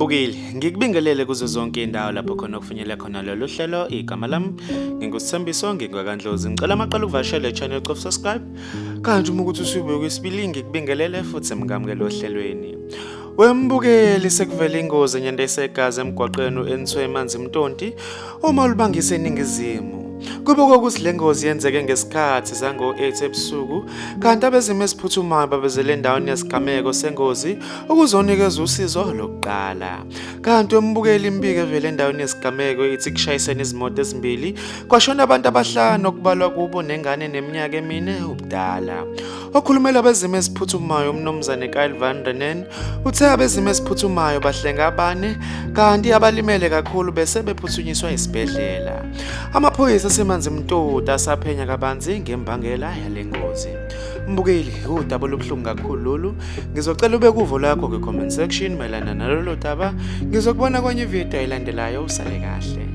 Mbukeli, ngikubingelele kuzo zonke indawo lapho khona okufinyelela khona lolu hlelo. Igama lami nginguSithembiso, ngingwakaNdlozi. Ngicela amaqala ukuvakashela i-channel cof subscribe. Kanti uma ukuthi usubuye kwesibili ngikubingelele futhi ngikamukele ohlelweni. Wembukeli sekuvele ingozi enyandese egazi emgwaqeni u-N2 eManzimtoti uma ulibangise eningizimu. Kubukwa ukuthi le ngozi yenzeke ngesikhathi zango-8 ebusuku kanti abezimo eziphuthumayo babezele endaweni yesigameko sengozi ukuzonikeza usizo lokuqala. Kanti umbukeli imibiko evele endaweni yesigameko ithi kushayisene izimoto ezimbili kwashona abantu abahlanu okubalwa kubo nengane eneminyaka emine ubudala. Okhulumela abezimo eziphuthumayo uMnumzane Kyle Van Renen uthe abezimo eziphuthumayo bahlenga abane kanti abalimele kakhulu bese bephuthunyiswa esibhedlela. Amaphoyisa aseManzimtoti asaphenya kabanzi ngembangela yale ngozi. Mbukeli, udaba olubuhlungu kakhulu lolu. Ngizocela ube kuvo lwakho kwi-comment section mayelana nalolu daba. Ngizokubona kwenye ividiyo elandelayo. Usale kahle.